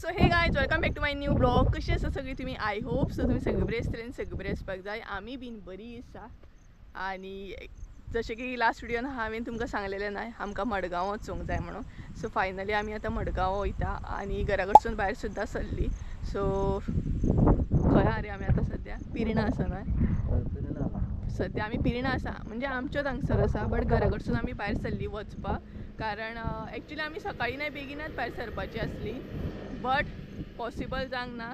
So hey guys, welcome back to my new blog. कशी आसा सगळी तुम्ही? I hope so तुम्ही सगळे बरे आसतले आनी सगळे बरे आसपाक जाय. आमी बीन बरी आसा. आनी जशें की लास्ट व्हिडियोन हांवें तुमकां सांगलेलें ना आमकां मडगांव वचूंक जाय म्हणून. सो फायनली आमी आतां मडगांव वयता आनी घरा कडसून भायर सुद्दां सरली. सो खंय आहा रे आमी आतां सद्या? पिर्णा आसा न्हय? सद्या आमी पिर्णा आसा, म्हणजे आमच्योच हांगसर आसा, बट घरा कडसून आमी भायर सरली वचपाक, कारण एक्चुली आमी सकाळीं न्हय बेगीनच भायर सरपाची आसली, बट पॉसिबल जावंक ना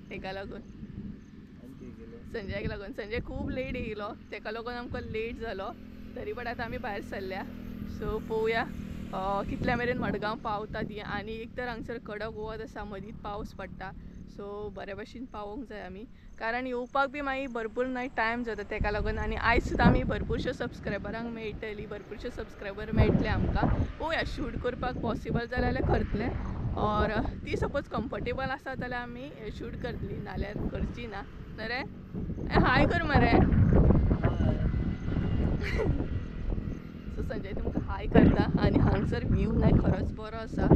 तेका लागून, संजयाक लागून. संजय खूब लेट येयलो, तेका लागून आमकां लेट जालो. तरी बट आतां आमी भायर सरल्या. सो पळोवया कितल्या मेरेन मडगांव पावता ती. आनी एक तर हांगसर कडक वत आसा, मदींच पावस पडटा. सो बरे भशेन पावोंक जाय आमी, कारण येवपाक बी मागीर भरपूर न्हय टायम जाता तेका लागून. आनी आयज सुद्दां आमी भरपूरश्यो सबस्क्रायबरांक मेळटली, भरपूरश्यो सबस्क्रायबर मेळटले आमकां. पळोवया शूट करपाक पॉसिबल जालें जाल्यार करतले, ऑर ती सपोज कम्फर्टेबल आसा जाल्यार आमी शूट करतली, नाल्यार करची ना. रे हाय कर मरे. सो संजय तुमकां हाय करता. आनी हांगसर व्यू न्हय खरोच बरो आसा,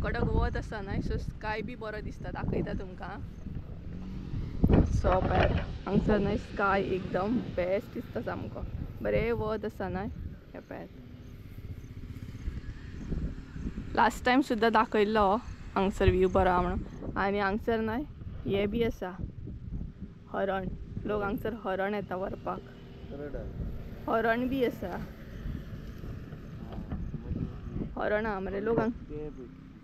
कडक वत आसा न्हय, सो स्काय बी बरो दिसता. दाखयता तुमकां. सो पळय हांगसर न्हय स्काय एकदम बेस्ट दिसता सामको, बरें वत आसा न्हय. हें पळयात, लास्ट टायम सुद्दां दाखयल्लो हांगसर व्यू बरो आहा म्हणून. आनी हांगसर न्हय हें बी आसा हरण, लोक हांगसर हरण येता व्हरपाक, हरण बी आसा. हरण आहा मरे, लोक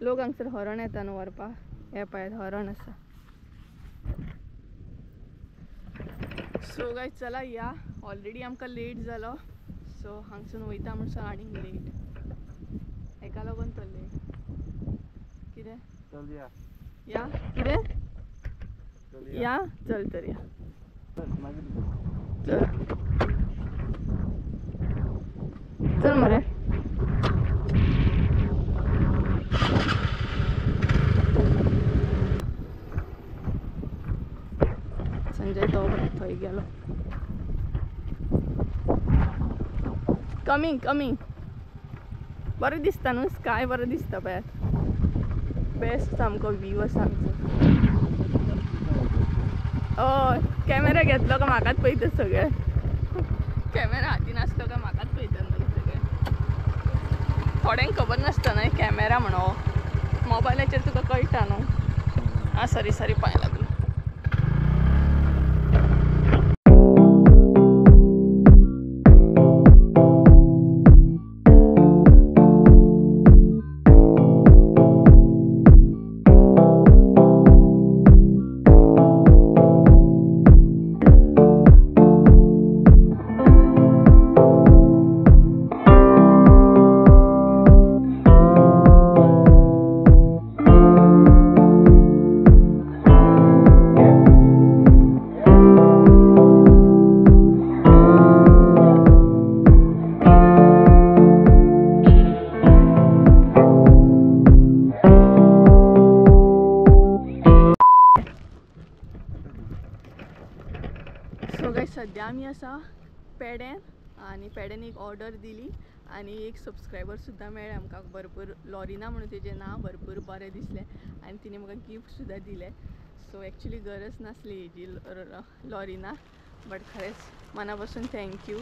लोक हांगसर हरण येता न्हू व्हरपाक. हें पळयात हरण आसा. सो गायज चला या, ऑलरेडी आमकां लेट जालो. सो हांगसून वयता म्हणसर आनीक लेट, हेका लागून तो लेट. कितें या कितें या, चल तर या, चल चल मरे. संजय तो थंय गेलो. Coming coming. बरें दिसता न्हू स्काय, बरें दिसता पळयात, बेस्ट सामको व्यू आसा आमचो. हय कॅमेरा घेतलो काय म्हाकाच पळयता सगळे, कॅमेरा हातीन आसलो काय म्हाकाच पळयता मागीर सगळे. थोड्यांक खबर नासता न्हय कॅमेरा म्हणून, मोबायलाचेर तुका कळटा न्हू. आं सॉरी सॉरी, पांय लागलो. सो गायज सद्या आमी आसा पेड्यान, आनी पेड्यान एक ऑर्डर दिली आनी एक सबस्क्रायबर सुद्दां मेळ्ळें आमकां भरपूर. लॉरिना म्हणून तेजें नांव, भरपूर बरें दिसलें आनी तिणें म्हाका गिफ्ट सुद्दां दिलें. सो एक्चुली गरज नासली हेजी लॉरिना, बट खरेंच मना पासून thank you.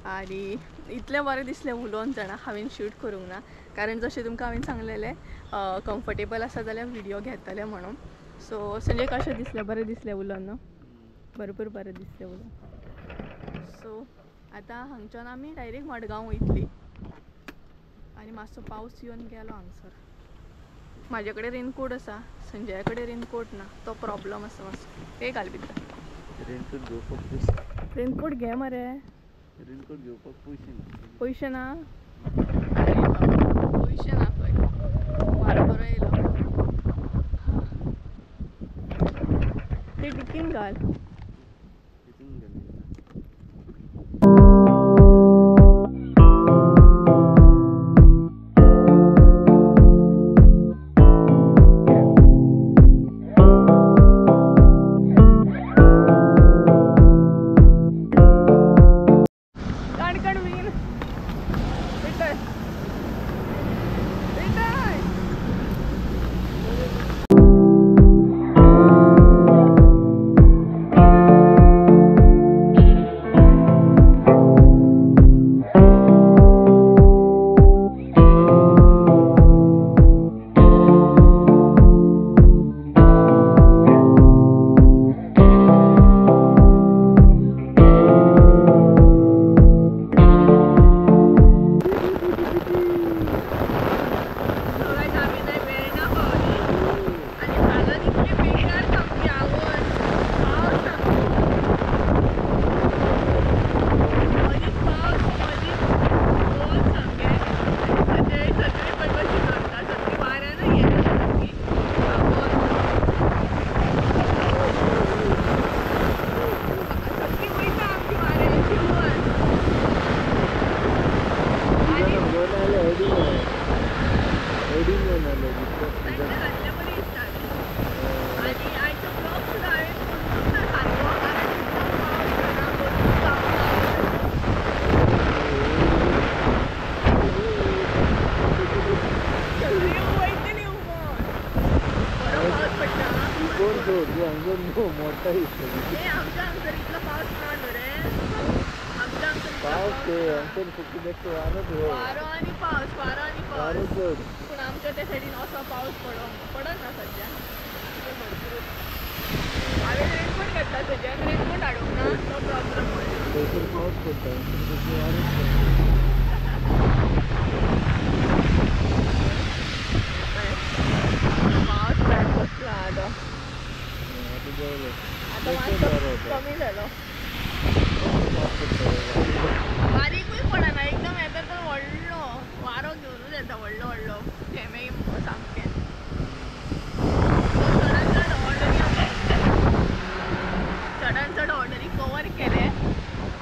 आनी इतलें बरें दिसलें उलोवन जाणा, हांवें शूट करूंक ना, कारण जशें तुमकां हांवें सांगलेलें कम्फर्टेबल आसा जाल्यार व्हिडियो घेतलें म्हणून. सो संजय कशें दिसलें? बरें दिसलें उलोवन न्हू? भरपूर बरें दिसलें उलोवन. सो आतां हांगच्यान आमी डायरेक्ट मडगांव वयतली. आनी मातसो पावस येवन गेलो हांगसर. म्हाजे कडेन रेनकोट आसा, संजया कडेन रेनकोट ना, तो प्रॉब्लम आसा मातसो. हे घाल भितर रेनकोट घेवपाक, रेनकोट घे मरे. रेनकोट घेवपाक पयशे ना. पयशे ना? अरे बाबा पयशे ना खंय, वारो बरो येयलो. ते डिकीन घाल. Bye. पॅन्ट घातल्या बरी दिसता. आनी आयचो ब्लॉग सुद्दां हांवें करूंक ना सारको, कारण इतलो पावस जाला, भरपूर पावस. सगळी वयतली उमोन. बरो पावस पडटा. कोण सोड तूं हांगसर न्हू मोडटा दिसता. हे आमच्या हांगसर इतलो पावस ना न्हू रे. आमच्या हांगसर इतलो पावस पावस ते ना. हांगसर फक्त बेश्टो वारोच हो. वारो आनी पावस, वारो आनी वारो पावस. चड. पूण आमच्या त्या सायडीन असो पावस पडना सद्या. भरपूर हांवें रेनकोट घातला सद्याक, रेनकोट हाडूंक ना, तो प्रॉब्लम पडला. थंयसर पावस पडटा, हांगसर बेश्टो वारोच पडटा. पावस पळय कसलो आहा तो. आतां गेलो. आतां बेश्टोच मातसो वारो येता. कमी जालो. पावस पडटा. बारीकूय पडना, एकदम येता तर व्हडलो वारो घेवनूच येता, व्हडलो व्हडलो थेंबे सामके. चडान चड ऑर्डरी, चडान चड ऑर्डरी कवर केले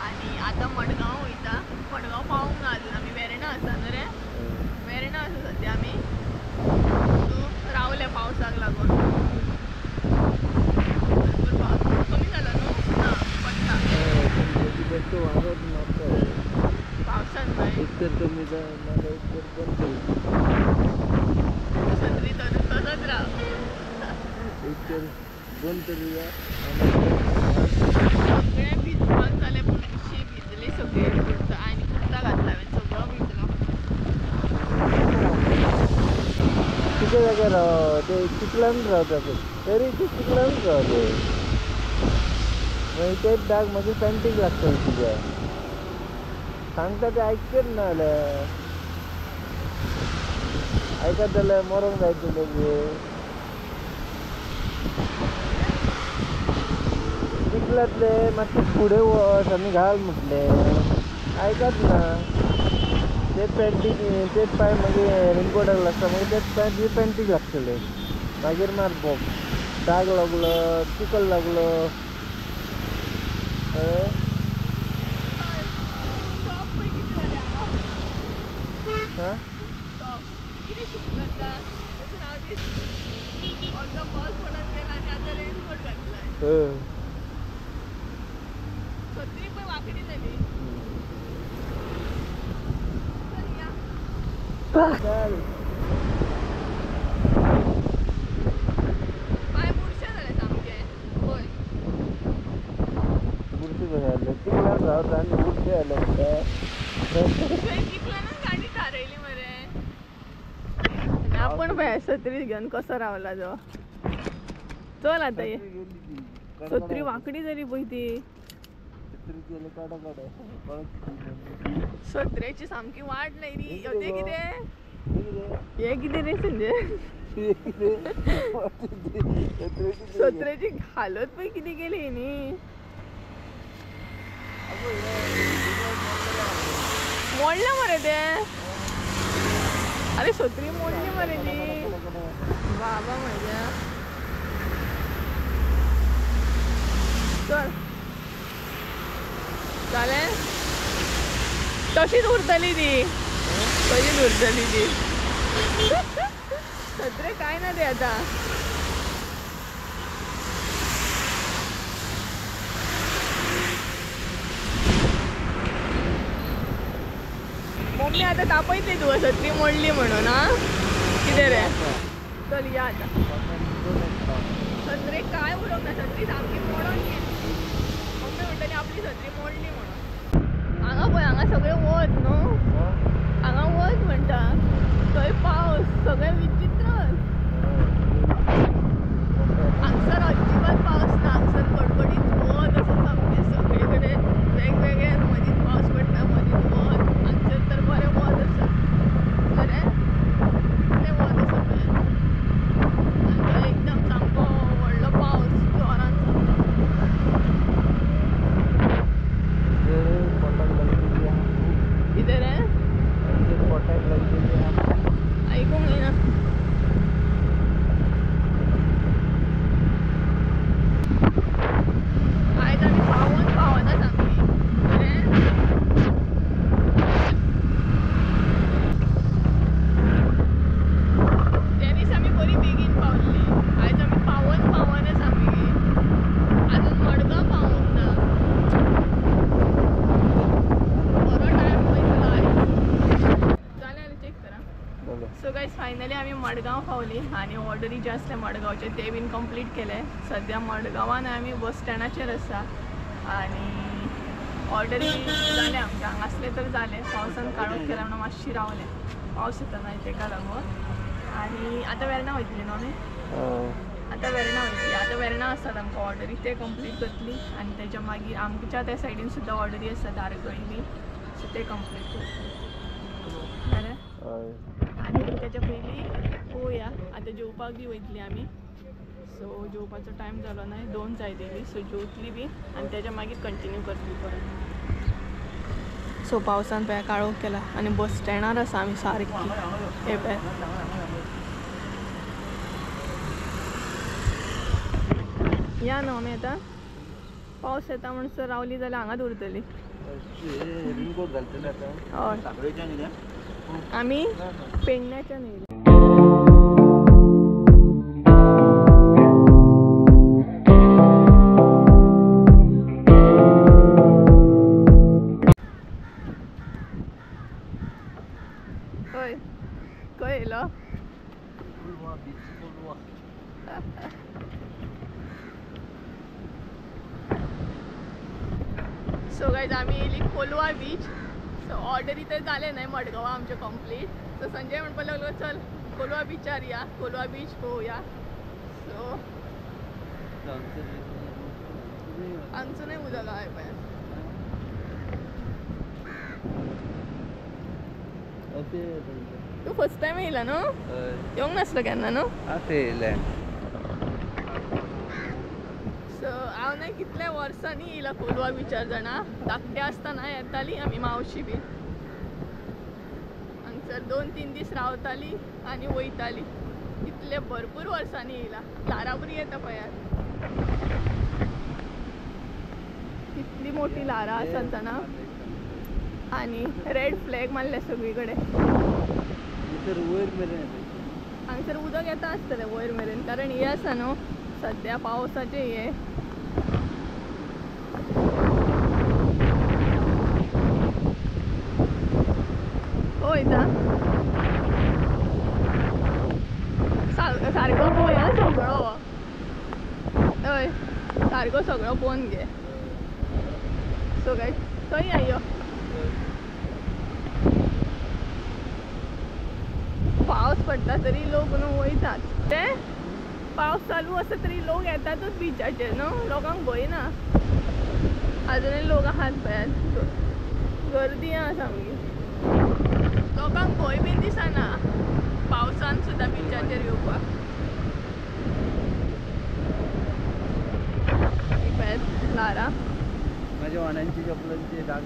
आनी आतां मडगांव वयता. मडगांव पावूंक ना अजून आमी, वेर्णा आसा न्हू रे, वेर्णा आसा सद्या आमी. सो रावले पावसाक लागून. भरपूर पावस कमी जालो न्हू? ना पडटा. बेश्टो वारोच मारता पावसान न्हय. एक तर कमी जाय नाल्यार एक तर बंद कर. सत्री धरून तसोच राव. एक तर बंद तरी जा. सगळें भिजपाक जालें, पूण कशी भिजली सगळी. कुर्ता आनी कुर्ता घातला हांवें, सगळो भिजलो. कितें जाग्यार राव ते चिखलान रावता पळय, तरी ते चिखलान रावते. मागीर तेच दाग मागीर पॅन्टीक लागतले तुज्या. सांगता ते आयकत ना जाल्यार, आयकत जाल्यार मरोंक जाय तुजें. चिखलांतले मातशें फुडें वच आनी घाल म्हटलें, आयकत ना. तेच पॅन्टीक तेच पांय मागीर रेनकोटाक लागता, मागीर तेच पांय तुजे पॅन्टीक लागतले. मागीर मार बोम दाग लागलो, चिखल लागलो. कळ्ळें? टॉप पळय कितें जालें हांगा. हां टॉप कितें शूट करता तशें हांव ती अर्दो पावस पडत गेला आनी आतां रेनकोट घातलाय. सत्री पळय वांकडी जाली. चल या. चल. पांय बुरशे जाले सामके पळय. बुरशे कशे जाले? चिखलान रावता आनी बुरशे जाले म्हणटा. थंय चिखलानूच गाडी थारयली मरे. आनी आपूण पळय सत्री घेवन कसो रावला तो. चल आतां ये. सत्री वांकडी जाली पळय ती. सत्रेची सामकी वाट लायली. तें कितें हें कितें रे संजय? सत्रेची हालत पळय कितें केली न्ही. मोडलें मरे तें. अरे सत्री मोडली मरे ती. बाबा म्हज्या. चल जालें, तशीच उरतली ती, तशीच उरतली ती. सत्रे काय ना ते आतां. मम्मी आतां तापयतली तुका सत्री मोडली म्हणून. आं कितें रे? चल या आतां. सत्रेक काय उरोंक ना, सत्री सामकी मोडून गेली. मम्मी म्हणटली आपली सत्री मोडली म्हणून. हांगा पळय, हांगा सगळें वत न्हू, हांगा वत म्हणटा, थंय पावस, सगळें विचित्रच. हांगसर अजिबात पावस ना, हांगसर कडकडीत वत आसा सामकें सगळे कडेन, वेगवेगळे. मदींच पावस पडटा, मदींच वत. हांगसर तर बरें वत आसा बरें, कितलें वत आसा पळय. आनी थंय एकदम सामको व्हडलो पावस जोरान सामको. कितें रे? पोटाक लागलेली. सो गायज फायनली आमी मडगांव पावली आनी ऑर्डरी जे आसले मडगांवचे ते बीन कंप्लीट केले. सद्या मडगांवान आमी बस स्टँडाचेर आसा आनी ऑर्डरी जाले आमचे हांगासले तर जाले. पावसान काळोख केला म्हणून मातशी रावले, पावस येता ना तेका लागून. आनी आतां वेर्णा वयतली न्हू आमी, आतां वेर्णा वयतली. आतां वेर्णा आसात आमकां ऑर्डरी, ते कंप्लीट करतली आनी तेच्या मागीर आमच्या त्या सायडीन सुद्दां ऑर्डरी आसा धारगळी बीन, सो ते कंप्लीट करतली. बरें, आनी तेच्या पयलीं पळोवया आतां जेवपाक बी वयतली आमी. सो जेवपाचो टायम जालो ना, 2 जायत येयली, सो जेवतली बी आनी तेच्या मागीर कंटिन्यू करतली परत. सो पावसान पळय काळोख केला आनी बस स्टँडार आसा आमी सारकी. हे पळय या न्हू आमी आतां पावस येता म्हणसर रावली जाल्यार हांगाच उरतली. रेनकोट घालतले आतां. हय, आमी पेडण्याच्यान येयले. हय, खंय येयलो? सो गायज आमी येयली कोलवा बीच. सो ऑर्डरी तर जाले न्हय मडगांवा आमचें कंप्लीट. सो संजय म्हणपाक लागलो चल कोलवा बिचार या, कोलवा बीच पळोवया. सो हांगसूनय उदक आहा पळय. तूं फर्स्ट टायम येयला न्हू? येवंक नासलो केन्ना न्हू? सो हांव न्हय कितल्या वर्सांनी येयला कोलवा बिचार जाणा. धाकटे आसतना येताली आमी मावशी बी, हांगसर 2-3 दीस रावताली आनी वयताली. इतले भरपूर वर्सांनी येयला. ल्हारां बरी येता पळयात, कितली मोठी ल्हारां आसात जाणा. आनी रेड फ्लॅग मारले सगळी कडेन. हांगसर उदक येता आसतलें वयर मेरेन, कारण हें आसा न्हू सद्या पावसाचें हें. वयता सारको पळय आं सगळो, हय सारको सगळो पळोवन घे. सो गायज थंय या यो. पावस पडटा तरी लोक न्हू वयतात, ते पावस चालू आसा तरी लोक येतातच बिचाचेर न्हू, लोकांक भंय ना. आजुनूय लोक आहात पळयात, गर्दी आहा सामकी, लोकांक भंय बीन दिसना पावसान सुद्दां बिचाचेर येवपाक. पळयात ल्हारां. माझ्या वाणांची चपलांचे डाग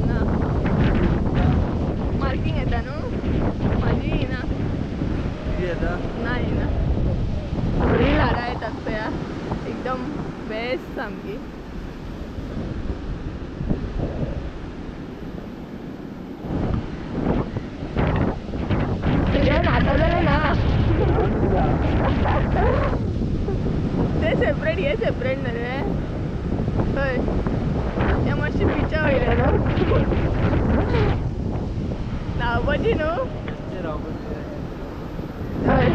ना, मार्किंग येता न्हू, म्हाजी येना ना, येना. बरी ल्हारां येतात पळया, एकदम बेस्ट सामकी. न्हाता जाल्यार ना, ते सेपरेट हे सेपरेट न्हू रे. हय, हे मातशें बिचा वयले न्हू न्हावपाची न्हू. हय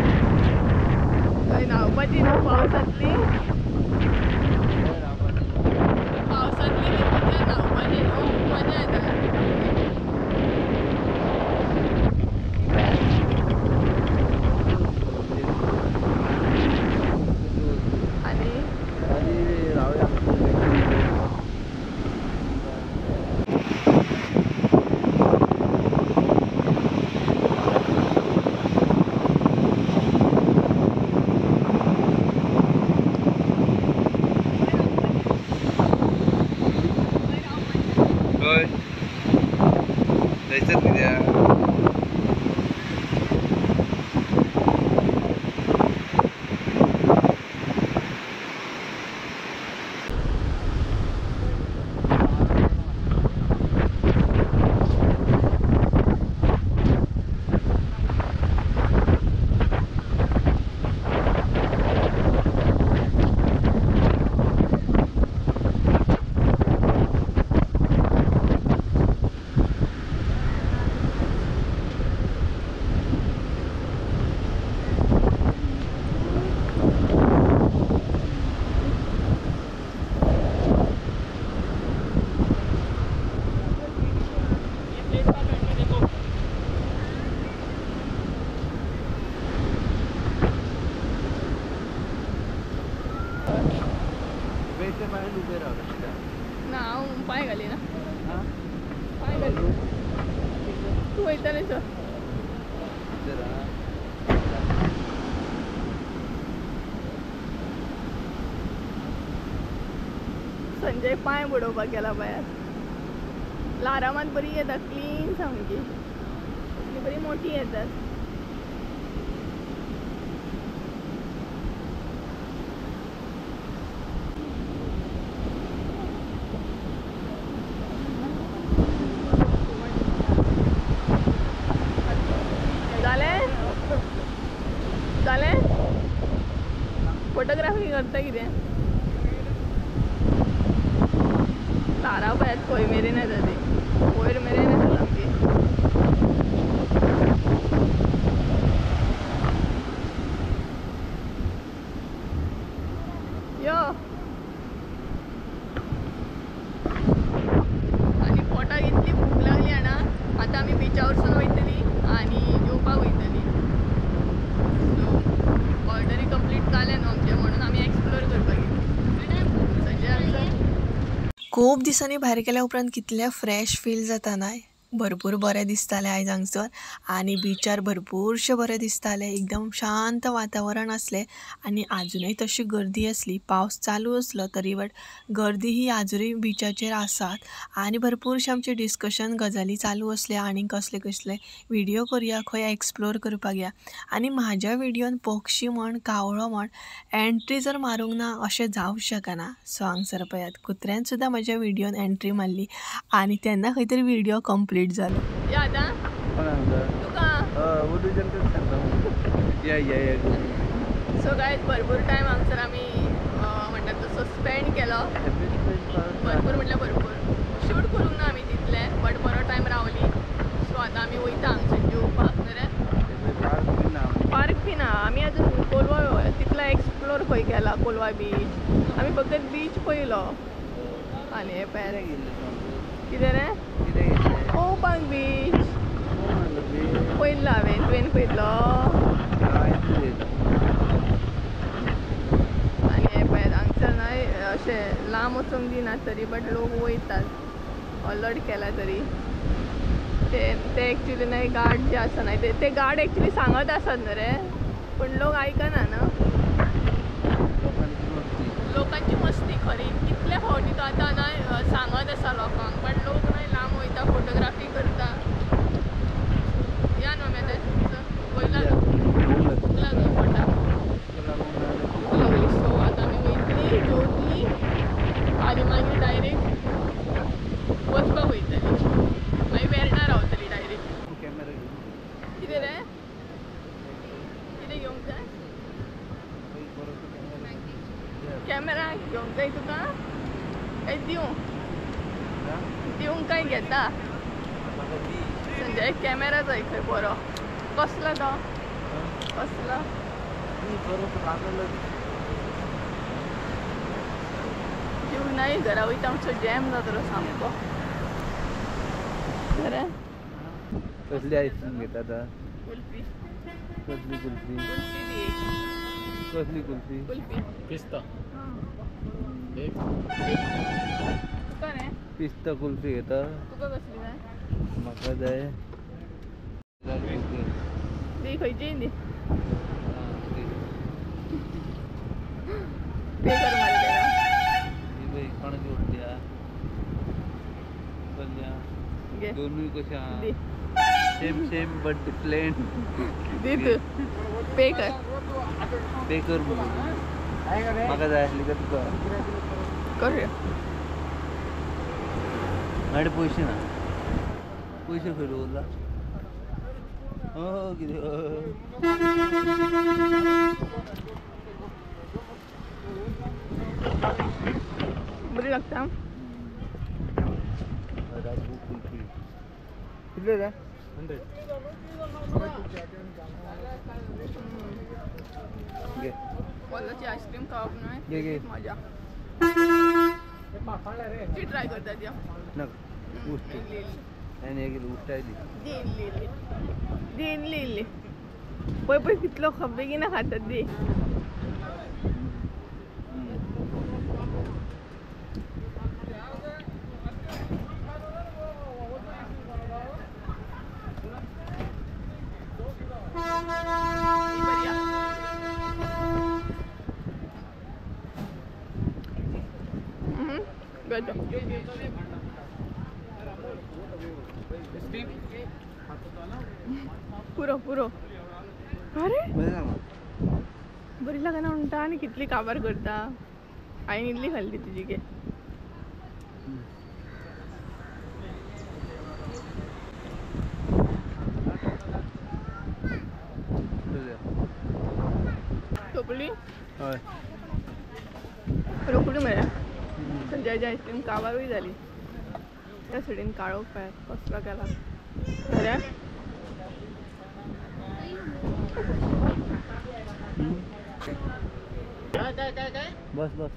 हय, न्हावपाची न्हू पावसांतली, पावसांतली ती बिचार न्हावपाची न्हू, मजा येता. आनी भितर. संजय पांय बुडोवपाक गेला भायर. ल्हारां मात बरी येता, क्लीन सामकी, बरी मोठी येतात. जालें जालें फोटोग्राफी करता कितें? ल्हारां पळयात खंय मेरेन येता ती, वयर मेरेन येता सामकी. यो आनी पोटाक इतली भूक लागली जाणा, आतां आमी बिचा वरसून वयतली आनी जेवपाक वयतली. सो ऑर्डरी कंप्लीट जालें न्हू आमचें, म्हणून आमी एक्सप्लोर करपाक गेली. संजय आमचो खूब दिसांनी भायर गेल्या उपरांत कितलें फ्रेश फील जाता न्हय, भरपूर बरें दिसतालें आयज हांगसर. आनी बिचार भरपूरशें बरें दिसतालें, एकदम शांत वातावरण आसलें आनी आजुनूय तशी गर्दी आसली. पावस चालू आसलो तरी बट गर्दी ही आजुनूय बिचाचेर आसात. आनी भरपूरशें आमचें डिस्कशन गजाली चालू आसले आनी कसले कसले व्हिडियो करुया, खंय एक्सप्लोर करपाक या. आनी म्हाज्या व्हिडियोन पक्षी म्हण कावळो म्हण एंट्री जर मारूंक ना अशें जावंक शकना. सो हांगसर पळयात कुत्र्यान सुद्दां म्हाज्या व्हिडियोन एंट्री मारली आनी तेन्ना खंय तरी व्हिडियो कंप्लीट जालो. या आतां तुका या या या. सो गायज भरपूर टायम हांगसर आमी म्हणटात तसो स्पेंड केलो. भरपूर म्हटल्यार भरपूर शूट करूंक ना आमी तितलें, बट बरो टायम रावली. सो आतां आमी वयता हांगसर जेवपाक. न्हू पार्क बी ना, आमी अजून कोलवा तितलो एक्सप्लोर खंय केला. कोलवा बीच आमी फक्त बीच पळयलो. आनी हे पळय कितें रे पळोवपाक बीच पळयल्लो हांवें, तुवें पळयल्लो. आनी हे पळयात हांगसर न्हय अशें लांब वचूंक दिना तरी बट लोक वयतात, अलर्ट केला तरी. ते ते एक्चुली न्हय गार्ड जे आसा न्हय ते गार्ड एक्चुली सांगत आसात न्हू रे, पूण लोक आयकना न्हू. लोकांची मस्ती खरी. कितले फावटी तो आतां न्हय सांगत आसा लोकांक, बट लोक न्हय लांब वयता, फोटोग्राफी करता. या न्हू आमी आतां वयला, भूक लागली पोटाक, भूक लागली. सो आतां आमी वयतली, जेवतली आनी मागीर डायरेक्ट वचपाक वयतली. मागीर वेर्णा रावतली डायरेक्ट. कितें रे कितें घेवंक जाय? कॅमेरा घेवंक जाय तुका? काय दिवं दिवंक काय घेता? संजय कॅमेरा जाय खंय बरो. कसलो तो? कसलो दिवंक नाय, घरा वयता आमचो जॅम जातलो सामको. खरें कसली आयस्क्रीम घेता आतां? कुल्फी. कसली कुल्फी? कुल्फी दी. कसली कुल्फी? कुल्फी पिस्ता. तुका रे पिस्ता कुल्फी घेता. तुका कसली जाय? म्हाका जाय दी खंयची दी. पे कर मरे तेका. कोणाची उरली कसली? दोनूय कशे आहा, सेम सेम बट डिफरंट. दी तूं पे कर. पे कर म्हाका जाय आसली का तुका? करूया. म्हाजे पयशे ना, पयशे खंय दवरला? हो कितें बरी लागता. कुल्फी कितले जाय? 100. घे. कोलाची आयस्क्रीम खावप न्हय घे घे, मजा. ती ट्राय करता ती. नाका उश्ट आनी एक उश्ट आयली. दी इल्ली इल्ली दी, इल्ली इल्ली. पळय पळय कितलो बेगीन खातात दी. ही बरी आहा. बेटर. पुरो पुरो. अरे बरी लागना म्हणटा आनी कितली काबार करता. हांवें इल्ली खाल्ली तुजी गे. सोंपली रोखडी मरे. संजयाची आयस्क्रीम काबारूय जाली. त्या सायडीन काळोख पळय कसलो केला. बरें बस बस.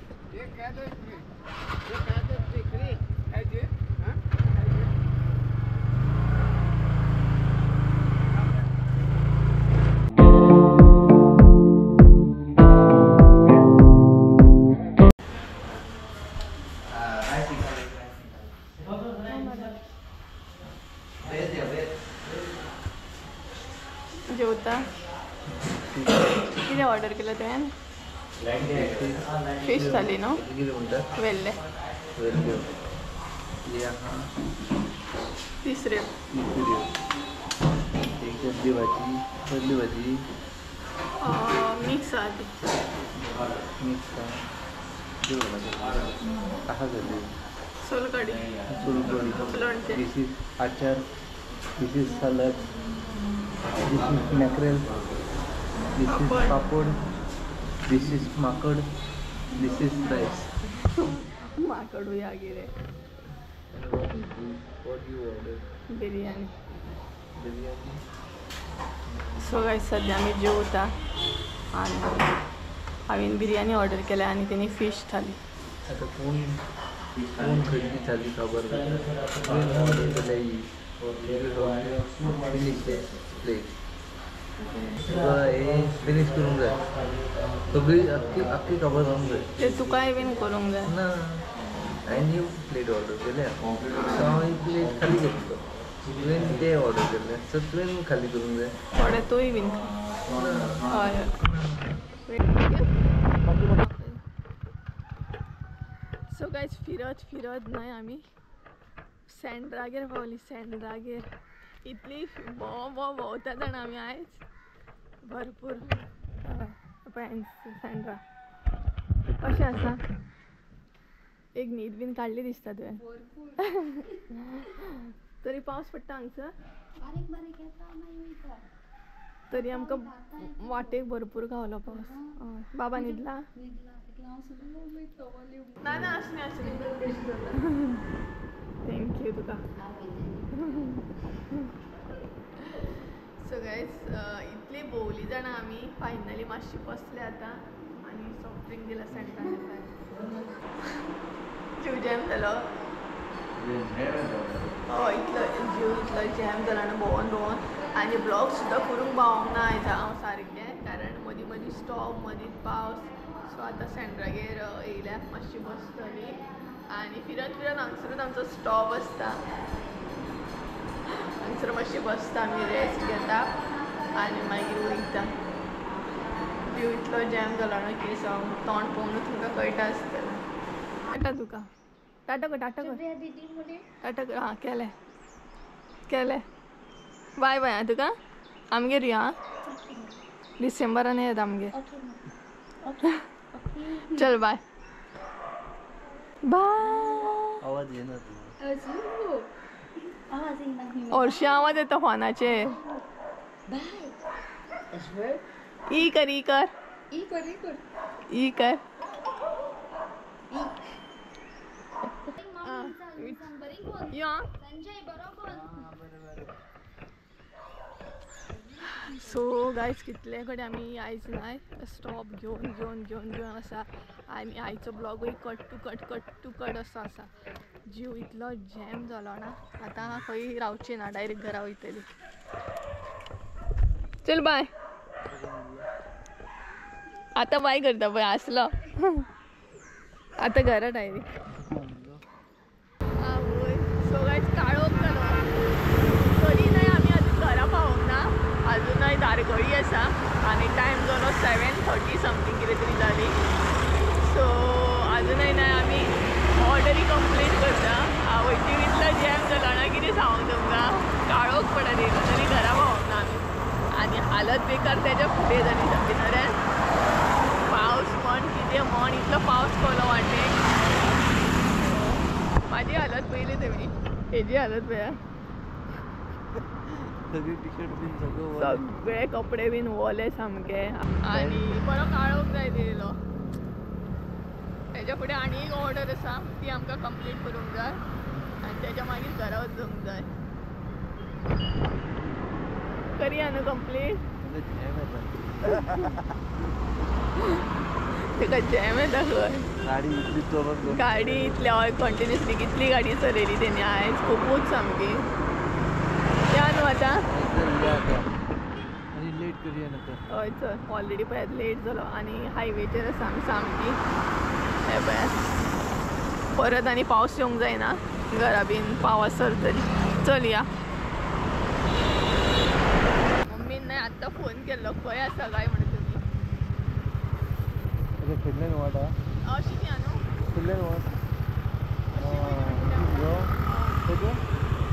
जेवता कितें ऑर्डर केलं तुवें? फिश थाली न्हू वेल्ले तिसऱ्यो भाजी कसली भाजी मिक्स आहा ती. मिक्स आहा जाली सोलकडी सोलकडी. लोणचें. This is achar, this is salad, this is mackerel, this is papad, this is makad, this is rice. माकडूय गे. बिर्याणी. बिर्याणी. सो गायज सद्या आमी जेवता आनी हांवें बिर्याणी ऑर्डर केल्या आनी तेणी फिश थाली. आतां कोण कोण खंयची थाली खबर ना. ऑर्डर केल्या ही फिनीश प्लेट. तुका हे फिनीश करूंक जाय सगळी आख्खी आख्खी खबर जावंक जाय. ते तुकाय बीन करूंक जाय. ना हांवें ही प्लेट ऑर्डर केल्या सो हांव ही प्लेट खाली करतलो. तुवें ते ऑर्डर केल्ले सो तुवें खाली करूंक जाय. थोडे तूंय बीन. हय हय. सो गायज फिरत फिरत न्हय आमी सँड्रागेर पावली. सँड्रागेर इतली भोंव भोंव भोंवता जाणा आमी आयज भरपूर. पळय सँड्रा कशें आसा. एक न्हीद बीन काडली दिसता तुवें. तरी पावस पडटा हांगसर. तरी आमकां वाटेक भरपूर गावलो पावस. हय बाबा न्हिदला? ना ना आसलें आसलें. Thank you तुका. सो गायज इतली भोंवली जाणां आमी फायनली मातशी बसले आतां आनी सॉफ्ट ड्रिंक दिला सँड्रान. जीव जॅम जालो. हय इतलो जीव इतलो जॅम जालो न्हू भोंवोन भोंवोन. आनी ब्लॉग सुद्दां करूंक पावोंक ना आयज हांव सारकें, कारण मदीं मदीं स्टॉप मदींच पावस. सो आतां सँड्रागेर येयल्या मातशी बसतली आनी फिरत फिरत हांगसरूच आमचो स्टॉप आसता. हांगसर मातशी बसता आमी रेस्ट घेता आनी मागीर वयता. जीव इतलो जॅम जालो न्हू की सांग तोंड पळोवन तुमकां कळटा आसतलें. टाटा तुका. टाटा कर टाटा कर टाटा कर. हां केलें केलें. बाय बाय. आं तुका आमगेर यो. आं डिसेंबरान येता आमगेर. चल बाय बाय. आवाज येना हरशीं आवाज येता फोनाचेर. ई कर ई कर ई कर. यो. सो गायज कितले कडेन आमी आयज न्हय स्टॉप घेवन घेवन घेवन घेवन आसा. आनी आयचो ब्लॉगूय cut to cut cut to cut असो आसा. जीव इतलो जॅम जालो ना आतां खंय रावची ना, डायरेक्ट घरा वयतली. चल बाय. आतां बाय करता पळय आसलो. आतां घरा डायरेक्ट. आवय. सो गायज काळोख जालो तरी न्हय आमी अजून घरा पावोंक ना. अजूनय तारगळी आसा आनी टायम जालो 7:30 समथींग कितें तरी जाली. सो अजूनय ना आमी ऑर्डरी कंप्लीट करता. आवयची इतलो जॅम जालो ना कितें सांगू तुमकां, काळोख पडत येयलो तरी घरा पावोंक ना आमी. आनी हालत बेकार तेज्या फुडें जाली सामकी. नरे पावस म्हण कितें म्हण इतलो पावस पडलो वाटेक. म्हाजी हालत पयली तुमी, हेजी हालत पळया, सगळे कपडे बीन ओले सामके आनी बरो काळोख जायत येयलो. तेज्या फुडें आनी एक ऑर्डर आसा ती आमकां कंप्लीट करूंक जाय आनी तेज्या मागीर घरा वचूंक जाय. करया न्हू कंप्लीट? तेका जॅम येता खंय. गाडी इतली हय कंटिन्युअसली कितली गाडी चलयली तेणी आयज, खुबूच सामकी. या न्हू आतां हय चल, ऑलरेडी पळयात लेट जालो आनी हायवेचेर आसा आमी सामकी. हे पळयात परत आनी पावस येवंक जायना, घरा बीन पावसर तरी. चल या. मम्मीन न्हय आत्तां फोन केल्लो खंय आसा काय म्हणून तुमी. अशी ती न्हू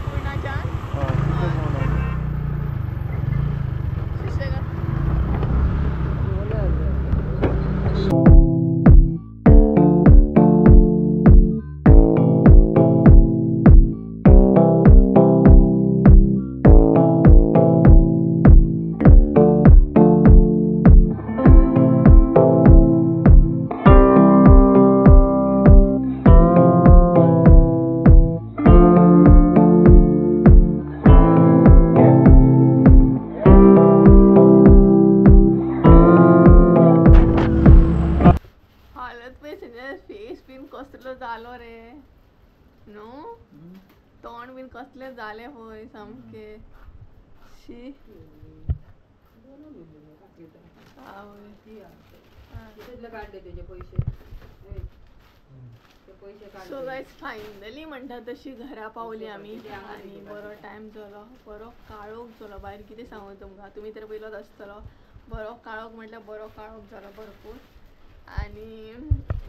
पूर्णाच्यान कसलो जालो रे न्हू, तोंड बीन कसलें जालें पळय सामकें. शी सो गायज फायनली म्हणटा तशी घरा पावली आमी आनी बरो टायम जालो, बरो काळोख जालो भायर. कितें सांगू तुमकां, तुमी तर पयलोच आसतलो. बरो काळोख म्हटल्यार बरो काळोख जालो भरपूर आनी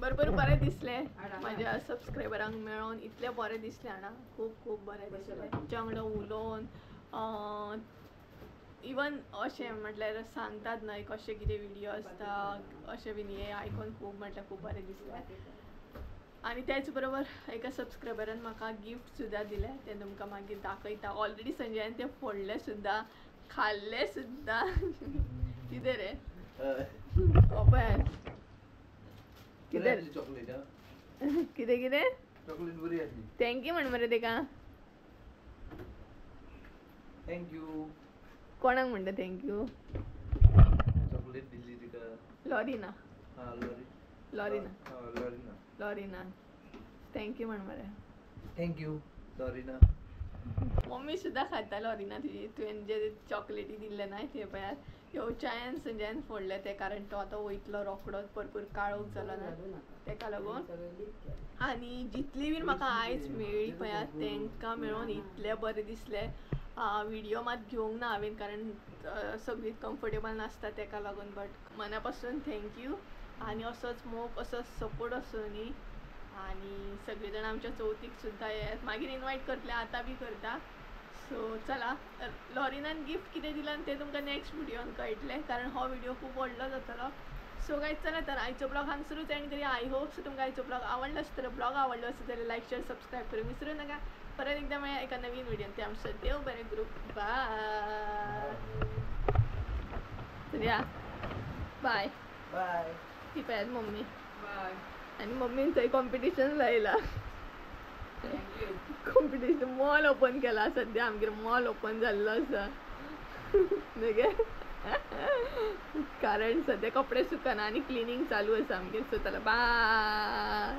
भरपूर बरें दिसलें म्हाज्या सबस्क्रायबरांक मेळोन. इतलें बरें दिसलें जाणा, खूब खूब बरें दिसलें. तांच्या वांगडा उलोवन इवन अशें म्हटल्यार सांगतात न्हय कशें कितें विडियो आसता अशें बीन, हें आयकोन खूब म्हटल्यार खूब बरें दिसलें. आनी तेच बरोबर एका सबस्क्रायबरान म्हाका गिफ्ट सुद्दां दिलें, तें तुमकां मागीर दाखयता. ऑलरेडी संजयान तें फोडलें सुद्दां, खाल्लें सुद्दां. कितें रे पळय कितें कितें कितें thank you म्हण मरे तेका. Thank you कोणाक म्हणटा thank you? Chocolate दिली तिका. लॉरिना. लॉरिना. लॉरिना. लॉरिना thank you म्हण मरे. Thank you लॉरिना. मम्मी सुद्दां खाता लॉरिना तुजी, तुवें जे चॉकलेटी दिल्ले ना ते पळयात. ह्यो च्यायान संजयान फोडले ते, कारण तो आतां वयतलो रोकडोच, भरपूर काळोख जालो ना तेका लागून. आनी जितली बीन म्हाका आयज मेळ्ळी पळयात तेंकां मेळोन इतलें बरें दिसलें. विडियो मात घेवंक ना हांवें कारण सगळीं कम्फर्टेबल नासता तेका लागून, बट मना पासून thank you. आनी असोच मोग असोच सपोर्ट आसूं न्ही. आनी सगळीं जाणां आमच्या चवथीक सुद्दां येयात, मागीर इनवायट करतले, आतां बी करता. सो चला, लॉरिनान गिफ्ट कितें दिलां तें तुमकां नॅक्स्ट विडियोन कळटलें, कारण हो विडियो खूब व्हडलो जातलो. सो गायज चला तर आयचो ब्लॉग हांगसरूच एंड करूया. I hope so तुमकां आयचो ब्लॉग आवडलो आसतलो. ब्लॉग आवडलो आसत जाल्यार लायक शेअर सबस्क्रायब करूंक विसरूं नाका. परत एकदां मेळया एका नवीन विडियोन. ते आमचो देव बरें ग्रूप. बाय. चलया बाय बाय. ती पळयात मम्मी. बाय. आनी मम्मीन थंय कॉम्पिटिशन लायला. कॉम्पिटिशन मॉल ओपन केला सद्या, आमगेर मॉल ओपन जाल्लो आसा न्हय गे, कारण सद्या कपडे सुकना आनी क्लिनींग चालू आसा आमगेर. सो चला बाय.